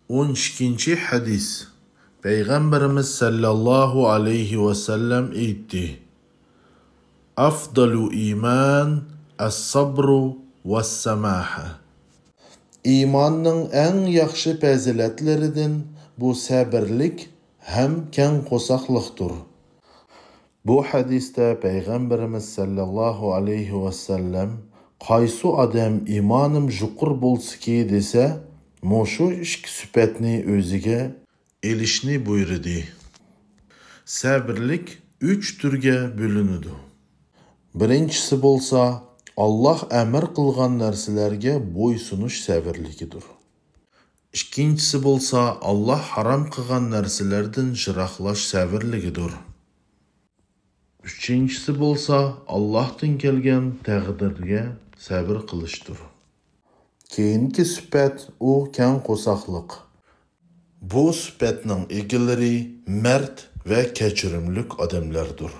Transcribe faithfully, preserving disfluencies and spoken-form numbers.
ئون ئىككىنچى ھەدىس. پەيغەمبىرىمىز سەللەللاھۇ ئەلەيھى ۋەسەللەم ئېيتتى: «ئەفدەلۇ ئىمان ئەس-سەبرۇ ۋەس-سەماھە.» ئىماننىڭ ئەڭ ياخشى پەزىلەتلىرىدىن بۇ سەبىرلىك ھەم كەڭ قورساقلىقتۇر. بۇ ھەدىستە پەيغەمبىرىمىز سەللەللاھۇ ئەلەيھى ۋەسەللەم، «قايسى ئادەم ئىمانىم يۇقىرى بولسىكى دېسە، مۇشۇ ئىككى سۈپەتنى ئۆزىگە ئېلىشنى بۇيرۇدى.» سەبىرلىك ئۈچ تۈرگە بۆلۈنىدۇ. بىرىنچىسى بولسا، ئاللاھ ئەمىر قىلغان نەرسىلەرگە بويسۇنۇش سەۋرلىكىدۇر. ئىككىنچىسى بولسا، ئاللاھ ھارام قىلغان نەرسىلەردىن يىراقلاش سەۋرلىكىدۇر. ئۈچىنچىسى بولسا، ئاللاھتىن كەلگەن تەقدىرگە سەۋر قىلىشتۇر. كېيىنكى سۈپەت، ئۇ كەڭ قورساقلىق. بۇ سۈپەتنىڭ ئىگىلىرى مەرد ۋە كەچۈرۈملۈك ئادەملەردۇر.